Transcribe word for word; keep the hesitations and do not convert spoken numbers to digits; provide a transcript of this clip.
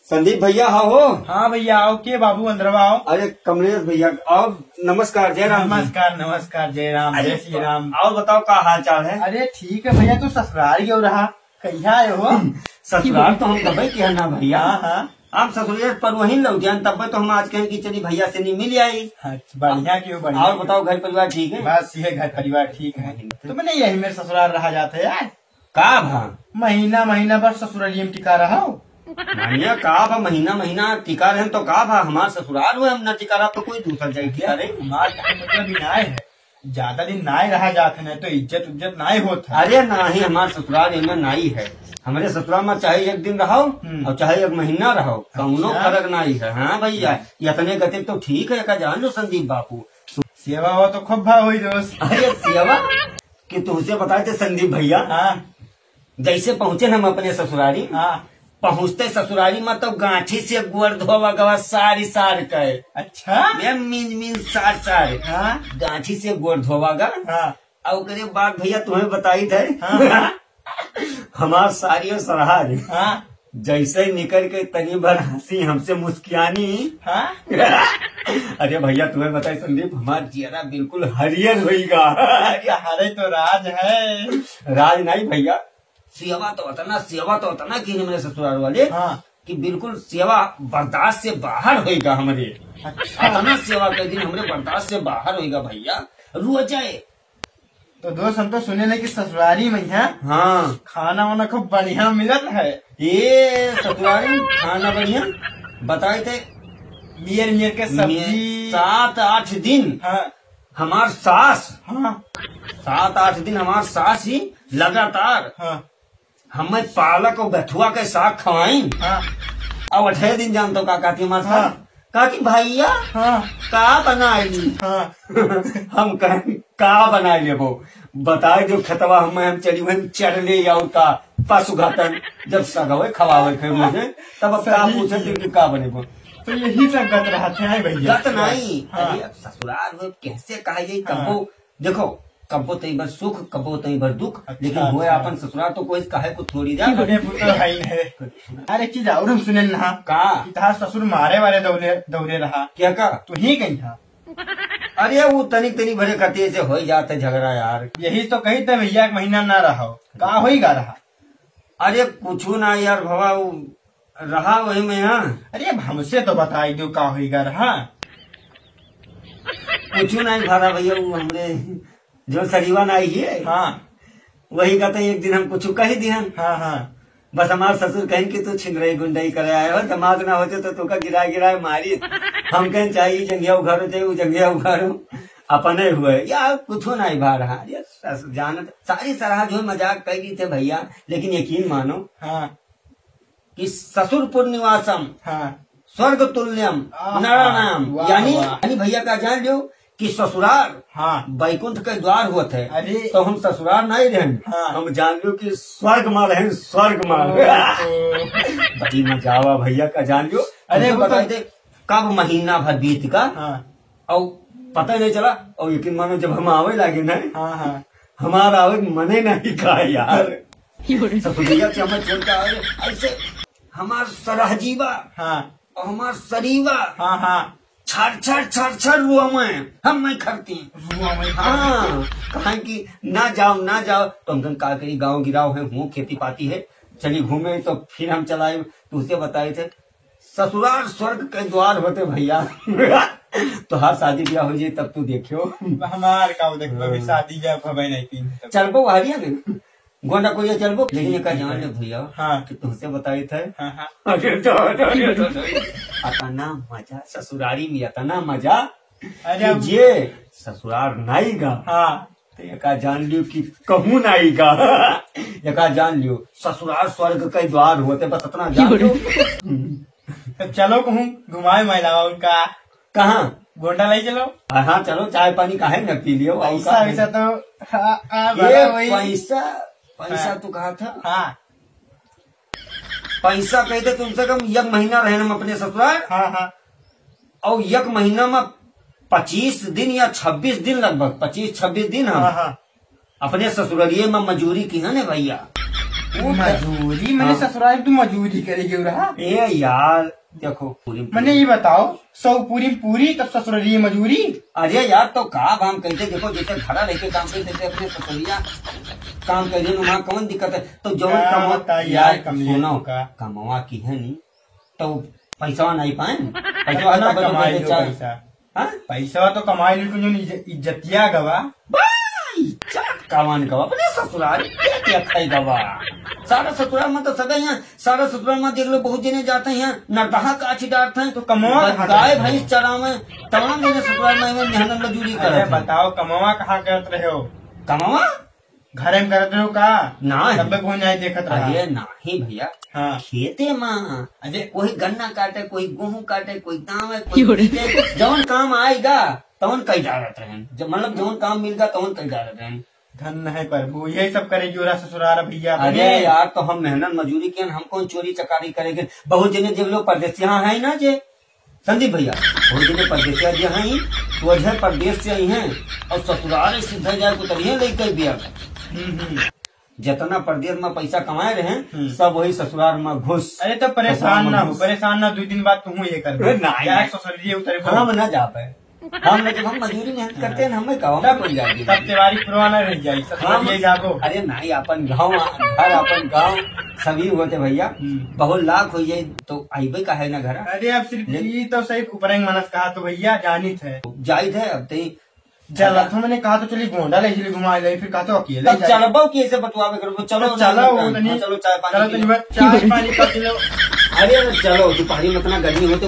संदीप भैया, हाँ हो? हाँ भैया, आओ। के बाबू, अंदरवा आओ। अरे कमलेश भैया, आओ। नमस्कार, जय राम जी। नमस्कार, नमस्कार, जय राम, अरे जय श्री राम। और बताओ, का हाल चाल है? अरे ठीक है भैया, तू ससुराल गयो रहा, कहिया आए हो? ससुराल तो हम तबे किया ना भैया। हाँ, हाँ। आप ससुराल पर वहीं लौट जान, तब तो हम आज कहें कि चली भैया से नहीं मिल आई। हाँ, बढ़िया कियो, बढ़िया और कियो। बताओ, घर परिवार ठीक है? बस ये घर परिवार ठीक है। तुमने यही मेरे ससुराल रहा जाते यार। का भा? महीना महीना बस ससुरालिये में टिका रहो। मानिया का भा, महीना महीना टिका रहे तो का भा, हमार ससुराल हुए, हम ना टिका रहा तो कोई दूसर जाई टिका रहे। हमार कहने मतलब ही नाय है, ज्यादा दिन नाय रहा जात है, नहीं तो इज्जत उज्जत नाय होत है। अरे नाही, हमार ससुराल एमे नाई है। हमरे ससुराल में चाहे एक दिन रहो हम्म। और चाहे एक महीना रहो, कौनो अच्छा। फर्क नाई है। हाँ भैया, इतने गते तो ठीक है, का जान लो संदीप बापू। सेवा हो तो खूब भा होई दोस्त। अरे सेवा कि तुहसे बताए थे संदीप भैया, हाँ। जैसे पहुँचे हम अपने ससुरारी, हाँ। पहुँचते ससुरारी में तो गांठी से गोड़ धोवा गवा सारी सार के। अच्छा? मैं मीन मीन सार सार। हाँ। गांठी से गोड़ धोवा गा। हाँ। और ओकरे बाद भैया तुम्हें बताई थे। हाँ। हमार सारी और सरहज। हाँ। जैसे ही निकल के तनी भर हंसी हमसे मुस्कियानी। हाँ? अरे भैया तुम्हें बताई संदीप, हमार जियरा बिल्कुल हरियर होइगा। अरे हरे तो राज है। राज नहीं भैया, सेवा तो उतना, सेवा तो उतना की हमरे ससुराल वाले हाँ। कि बिल्कुल सेवा बर्दाश्त से बाहर होइगा हमरे। अच्छा। इतना सेवा के दिन हमरे बर्दाश्त से बाहर होइगा भैया, रोजे। तो दोस्त, हम तो सुने नहीं कि ससुरारी में यहाँ हाँ। खाना वाना खूब बढ़िया मिलत है। ये ससुरारी में खाना बढ़िया बताए थे। मियर मियर के सब्जी। सात आठ दिन हाँ। हमार सास, हाँ। सात आठ दिन हमार सास ही लगातार हाँ। हमें पालक और बथुआ के साग खवाई। हाँ। अब अठे दिन जान तो का कहती हमारे साथ? हाँ। कहा कि भैया, हाँ। का बनाई? हाँ। हम कहें, "का बनाई लेबो? बताई दो खेतवा हमें, हम चली हुए चरले और का पशु घातन।" जब सगवे खवावे थे मुझे, तब अब का सही पूछे किया। कि का बनेबो? तो यही सब गत रहते हैं भैया। गत नहीं। हाँ। अरे अब ससुराल हो, कैसे कहा ये हाँ। कबो, देखो, कब्बो तई भर सुख, कब्बो तई भर दुख, अच्छा, लेकिन होए अच्छा। आपन ससुराल तो कोई कहे को थोड़ी जा। अरे, वो तो है ही है। अरे, चीज और हम सुने ना। का? कि तहार ससुर मारे वाले दौरे, दौरे रहा। क्या का? तू ही कहीं था। अरे, वो तनी, तनी भरे खातिर से हो ही जाते झगड़ा यार। यही तो कही थे भैया, एक महीना ना रहो। का होई गा रहा? अरे, कुछ ना यार भवा, वो रहा वही में, हाँ। अरे, अब हमसे तो बताई दो, का होइगा रहा? कुछ नहीं भरा भैया, वो हमरे जो सरीवा ना आई है, हाँ। वही का तो एक दिन हम कुछ कह दिहन। हाँ, हाँ। बस हमार ससुर कहें कि तू छिंदरई गुंडई करे आए हो, दमाद ना होते तो तोका गिराए गिराए मारी। हम कहें चाहे ई जंगिया उघारो, चाहे वो जंगिया उघारो, अपने हुए। या कुछ नहीं भा रहा। ये सस-, जानत, सारी सराह जो मजाक कह दी थे भैया, लेकिन यकीन मानो, हाँ। कि ससुरपुर निवासम हाँ। स्वर्ग तुल्यम आहा, नराणाम, वाह, यानी, वाह। यानी भैया का जान लो कि ससुराल हाँ। बैकुंठ के द्वार होत है। अरे। तो हम ससुराल नहीं रहन, हाँ। हम जान लो कि स्वर्ग में रहन, स्वर्ग में। ओहो। बड़ी मजा आवा भैया का जान लो। अरे, तुमसे वो तो बताई दे, कब महीना भर बीत का हाँ। और पता ही नहीं चला। और यकीन मानो, जब हम आवे लागे ना, हाँ, हाँ। हमारा आवे के मने नहीं का यार। ससुरिया के हमें छोड़ के आवे, ऐसे हमार सरहजीवा हाँ। और हमार सरीवा हाँ, हाँ। छर, छर, छर, छर रुआ में, हम नहीं खरती। रुआ में हाँ, कहें कि ना जाओ, ना जाओ, तो हम कहें, "का करी, गाँव गिराव है, हूँ खेती पाती है, चली घूमे।" तो फिर हम चलाए, तुझसे बताए थे, ससुराल स्वर्ग के द्वार होते भैया। तोहार शादी ब्याह हो जाए तब तू देखियो। हमार का देखो, अभी हाँ। शादी ब्याह भवे नहीं तीन तब। चलबो हरिया ने, गोंडा कोरिया चलबो, लेकिन एका जान ले भैया हाँ। कि तुमसे बताए थे। हाँ, हाँ। अरे तो, तो, तो, तो, तो, इतना मजा ससुरारी में, इतना मजा अरे कि हम जे ससुरार नाई गा। हाँ। तो एका जान लियो कि कहूँ नाई गा। एका जान लियो, ससुराल स्वर्ग के द्वार होते, बस इतना जान लियो। तो चलो कहूँ घुमाए महिला उनका। कहाँ? गोंडा ले चलो। हाँ, हाँ, चलो, चाय पानी काहे न पी लियो, और पैसा का वैसा है? तो, हाँ, हाँ, ये बड़ा वही। पैसा, पैसा हाँ। तू कहा था? हाँ। पैसा कहते कम से कम एक महीना रहे हम अपने ससुराल। हाँ, हाँ। और एक महीना में पच्चीस दिन या छब्बीस दिन, लगभग पच्चीस छब्बीस दिन हम हाँ, हाँ। अपने ससुररिये में मजूरी किहन है भइया। वो मजूरी? मने हाँ। ससुराल तू मजूरी करे के रहा? ए यार, देखो, पूरी मने ये बताओ, सौ पूरी पूरी तब ससुररिये मजूरी? अरे यार, तो का काम कइते, देखो, जइसे घरा रहिके काम कइते, जइसे अपने ससुरिया काम करिहन, वहाँ कौन दिक्कत है? तो जौन का कमवा-, बताई यार, यार, कमलिया सुनो, का। कमवा किहन, तो पैसवा नाहीं पाएन, पैसवा कितना तब कमाई दे लो चार। पैसा? हाँ? पैसवा तो कमाई लो, लेकिन जौन इज्ज-, इज्जतिया गवा। बा, इज्जत कवन गवा? अपने ससुराल के क्या खाई गवा? सारा ससुराल में तो सदा यहाँ, सारा ससुराल में देख लो, बहुत जने जाते हैं यहाँ, नरदहा काछी डारते हैं, तो कमवा कहाँ गाय करते भैंस हो? चरावे, तमाम जने ससुराल में, में मेहनत मजूरी अरे करते हैं। बताओ, कमवा कहाँ करत रहे हो? कमवा? घरे में करत रहो का? नाहीं। तब्बे कौन जाए देखत रहा? अरे नाहीं भइया। हाँ। खेते में। अरे। कोई गन्ना काटे, कोई गेहूं काटे, कोई दावे, कोई क्यों रे? पीटे, जौन काम आइगा, तौन कइ डारत रहेन। जब, मतलब, जौन काम मिलगा, तौन कइ डारत रहेन। धन है प्रभु, यही सब करे जोरा ससुरार भइया अरे अपने। यार, तो हम मेहनत मजूरी किहन, हम कौन चोरी चकारी करेगे? बहुत जने जब लोग परदेसिया हैं ना जे, संदीप भइया, बहुत जने परदेसिया जे हैं, तो वजह परदेस से आई हैं और ससुरार सीधा जाए को तरिए लेके बिया। हम्म, हम्म। जितना परदेस में पैसा कमाए रहे, हम्म। सब वही ससुरार में घुस। अरे तो परेशान ससुरार में ना हो, घुस। परेशान ना, दो दिन बाद तुम ये कर दो। अरे नहीं। जाए ससुर जी उतरे को। हम ना जा पाए, हम ना, जब हम मजूरी मेहनत करते हैं ना, हमें का, हम तब, कौन जाएगी? तब तिवारी पुरवाना रह जाए, ससुर हम, जी जागो। अरे नहीं, अपन गाँव, घर अपन गाँव, सभी होते भइया, हम्म। बहुत लाख हो जाए तो आइबे का है ना घर। अरे अब सिर्फ ले- ये तो सही ऊपर मनस कहा तो भइया जानित है। जाहिर है, अब ते चला, तो मैंने कहा तो चली गोंडा ले चली घुमा ले, फिर कहा तो अकेले तब जाए। चलबो कि ऐसे बतुआवे करबो, चलो तो चलो, ना, वो तो हाँ, नहीं, चलो चाय पानी चलो पी तो लो। नहीं, चाय पानी पी लो। अरे, अरे, चलो, दोपहरी में इतना गर्मी होते